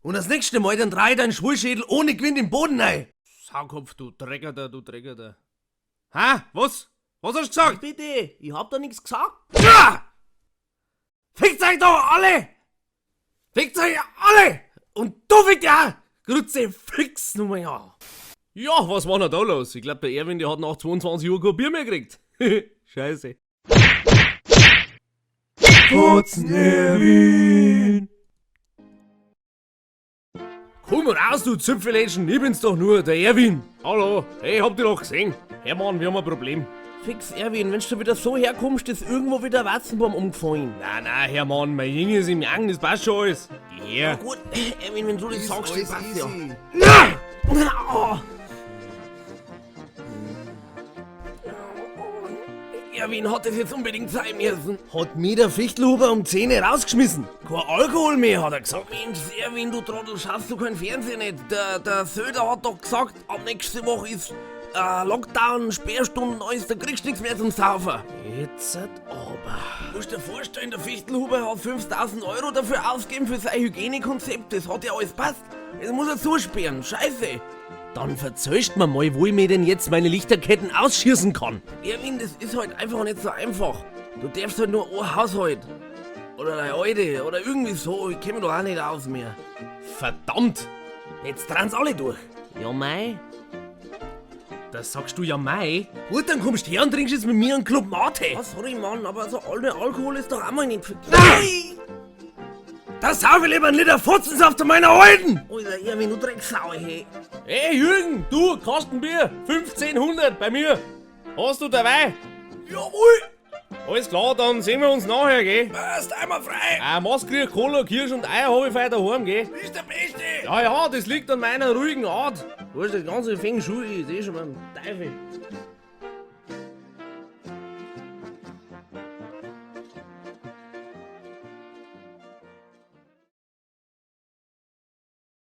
Und das nächste Mal, dann dreh ich deinen Schwulschädel ohne Gewinn den Boden rein. Saukopf, du Drecker da, du Drecker da. Ha? Was? Was hast du gesagt? Bitte, ich hab da nichts gesagt. Ja! Fickt euch doch alle! Fickt euch alle! Und du fick dich auch! Grütze fix nummer ja! Ja, was war denn da los? Ich glaub, der Erwin, der hat nach 22 Uhr kein Bier mehr gekriegt. Scheiße. Fotzen Erwin! Komm raus, du Zipfelätschen, ich bin's doch nur, der Erwin. Hallo, hey, hab dich doch gesehen. Hermann, wir haben ein Problem. Fix, Erwin, wenn du wieder so herkommst, ist irgendwo wieder Watzenbaum umgefallen. Nein, nein, Hermann, mein Junge ist im Yang, das passt schon alles. Geh her. Gut, Erwin, wenn du das sagst, das Alles passt ja. easy. Oh. Erwin hat das jetzt unbedingt sein müssen. Hat mir der Fichtelhuber um 10 Uhr rausgeschmissen. Kein Alkohol mehr, hat er gesagt. Mensch, Erwin, du Trottel, schaust du kein Fernsehen nicht. Der Söder hat doch gesagt, ab nächste Woche ist Lockdown, Sperrstunden, alles, da kriegst du nichts mehr zum Saufen. Jetzt aber. Musst dir vorstellen, der Fichtelhuber hat 5000 Euro dafür ausgegeben für sein Hygienekonzept. Das hat ja alles passt. Jetzt muss er zusperren. Scheiße. Dann verzöscht mir mal, wo ich mir denn jetzt meine Lichterketten ausschießen kann. Erwin, das ist halt einfach nicht so einfach. Du darfst halt nur ein Haushalt. Oder deine Alte. Oder irgendwie so. Ich kenn mich doch auch nicht aus mehr. Verdammt! Jetzt dran's alle durch. Ja, mei. Das sagst du ja mei. Gut, dann kommst du her und trinkst jetzt mit mir einen Club Mate. Ah, sorry, Mann, aber so alter Alkohol ist doch auch mal nicht verkehrt. Das sauf ich lieber einen Liter Fotzensaft an meiner Alten! Alter, Erwin, du Drecksau, hey. Hey Jürgen, du, Kastenbier, 1500 bei mir. Hast du dabei? Jawohl. Alles klar, dann sehen wir uns nachher, gell? Passt, einmal frei. Ah, Maskrieg, Cola, Kirsch und Eier hab ich heute daheim, gell? Bist der Beste. Ja, ja, das liegt an meiner ruhigen Art. Du hast das ganze Feng Shui, ist eh schon beim Teufel.